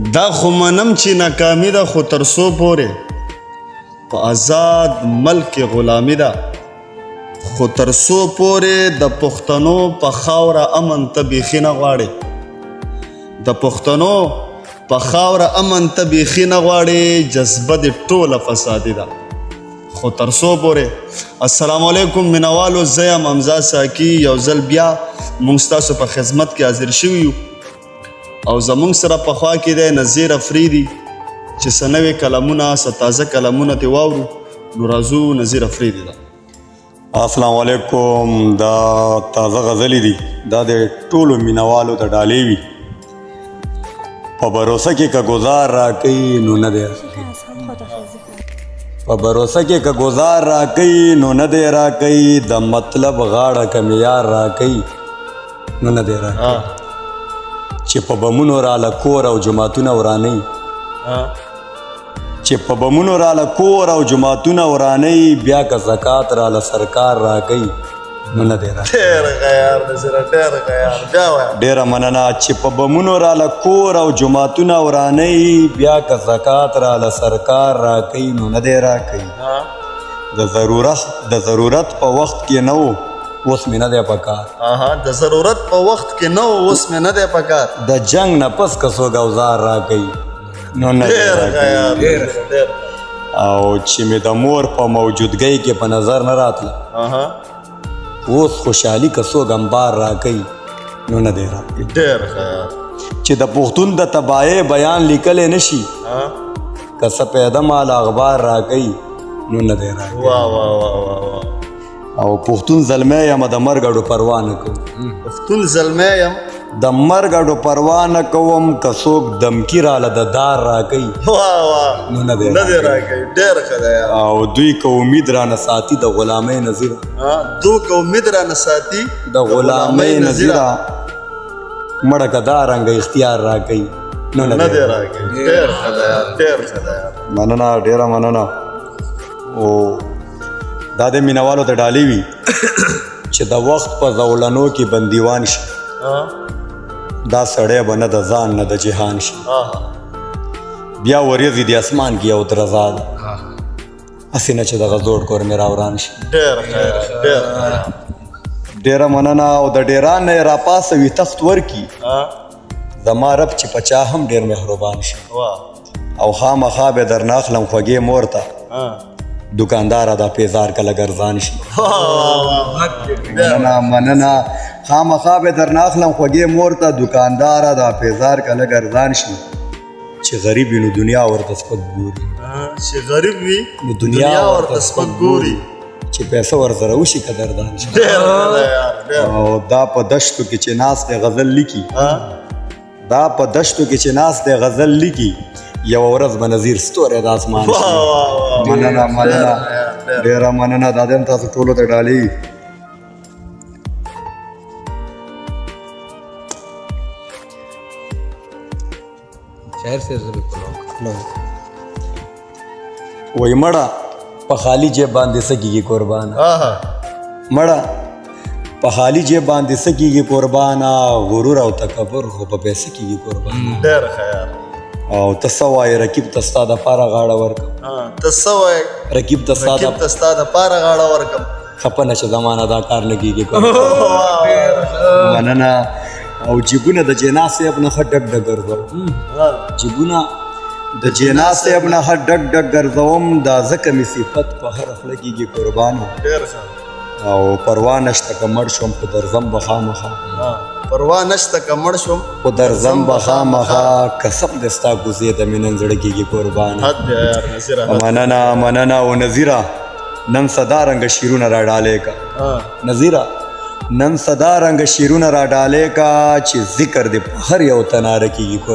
دا خو منم چې ناکامي ده، خو تر څو پورې په آزاد ملک کې غلامي ده، خو تر څو پورې د پښتنو په خاوره امن ته بیخي نه غواړې، د پښتنو په خاوره امن ته بیخي نه غواړې، جذبه دې ټوله فسادي ده، خو تر څو پورې. السلام علیکم مینوالو، زه یم حمزه ساکي. یو ځل بیا موږ ستاسو په خدمت کې حاضر شوي یو او زموږ سره په خوا کې دی نذیر افریدي چې څه نوې کلمونه، څه تازه کلمونه ترې واورو. نو راځو نذیر افریدي ده. السلام علیکم. دا تازه غزلې دي، دا د ټولو مینوالو ته ډالۍ وي. په بروسه کې که ګزار راکوي نو نه دی، په بروسه کې که ګزار راکوي نو نه دی راکوي، د مطلب غاړه که معیار راکوي نو نه دی راکوي. چې په بمونو راله کور او جوماتونه ورانوي، چې په بمونو راله کور او جوماتونه ورانوي، بیا که زکات راله سرکار راکوي نو نه دی راکوي. ډېر ښه یار نذیره، ډېر ښه یار، بیا وایه. ډېره مننه. چې په بمونو راله کور او جوماتونه ورانوي، بیا که زکات راله سرکار راکوي نو نه دی راکوي. د ضرورت په وخت کې نه و، اوس مې نه دی پکار. د ضرورت په وخت کې نه و، اوس مې نه دی پکار. د جنګ نه پس که څوک اوزار راکوي نو نه دی ډېر ښه راکوي. یار، ډېر ډېر. او چې مې د مور په موجودګۍ کې په نظر نه راتله، اوس خوشحالي که څوک امبار راکوي نو نه دی راکوي. ډېر ښه یار. چې د پښتون د تباهۍ بیان لیکلی نه شي، که څه پیدا مال اخبار راکوي نو نه دی راکوي. واه واه واه واه واه. او پښتون زلمی یم، د مرګ اډو پروا نه کوم. پښتون زلمی یم، د مرګ اډو پروا نه کوم، که څوک دمکي راله د دار راکوي واه واه نو نه دی نه دی راکوي. ډېر ښه دی یار. او دوی که امید رانه ساتي د غلامۍ نظیره، دوی که امید رانه ساتي د غلامۍ نظیره، مړه که دا رنګه اختیار راکوي نو نه نه دی دی راکوي. ډېر ښه دی یار، ډېر ښه دی یار. مننه، ډېره مننه. او دا د مینوالو ته ډالۍ وي چې د وخت په زولنو کې بندیوان شي، دا سړی به نه د ځان نه د جهان شي. بیا وریځې د اسمان کې یو درزا ده، هسې نه چې دغه زوړ کور مې راوران شي. ډېر ښه، ډېر ښه. ډېره مننه. او د ډېران نه یې راپاڅوي تخت ورکي، زما رب چې په چا هم ډېر مهربان شي. او خامخا به درنه اخلم خوږې مور ته، دکانداره دا پیزار کله ګرځان شي. مننه مننه. خامخا به درنه اخلم خوږې مور ته، دکانداره دا پیزار کله ګرځان شي. چې غریب وي نو دنیا ورته سپک ګوري، چې غریب وي نو دنیا ورته سپک ګوري، چې پیسې ورسره وشي قدردان شي. ډېر ښه دی یار، ډېر. او دا په دشتو کې چې ناست دی غزل لیکي، دا په دشتو کې چې ناست دی غزل لیکي، یوه ورځ به نظیر ستوری د اسمان شي. مننه مننه، ډېره مننه. دا دې هم تاسو ټولو ته ډالۍ. شاعر صاحب زه بالکل وایي مړه په خالي جیب باندې څه کېږي قربانه، مړه په خالي جیب باندې څه کېږي قربانه، غرور او تکبر خو په پیسه کېږي قربانه. ډېر ښه یار. او ته څه وایې رقیب ته ستا دپاره غاړه ورکم، ته څه وایې رقیب ته ستا رقیب ته ستا دپاره غاړه ورکم، خفه نه شه زما نه دا کار نه کېږي. مننه. او جیبونه د جینا صاحب نه ښه ډک ډک ګرځوم، جیبونه د جینا صاحب نه ښه ډک ډک ګرځوم، دا ځکه مې صفت په هره خوله کېږي قربانه. ډېر ښه. او پروا نشته که مړ شوم خو درځم به خامخا، پروا نشته که مړ شوم خو درځم به خامخا، قسم دې ستا کوزې ته مې نن زړه کېږي قربانه. حد دی یار نذیره. مننه مننه. او نذیره نن صدا رنګ شعرونه را ډالۍ کا، نذیره نن صدا رنګ شعرونه را ډالۍ کا، چې ذکر دې په هر یو تناره کېږي.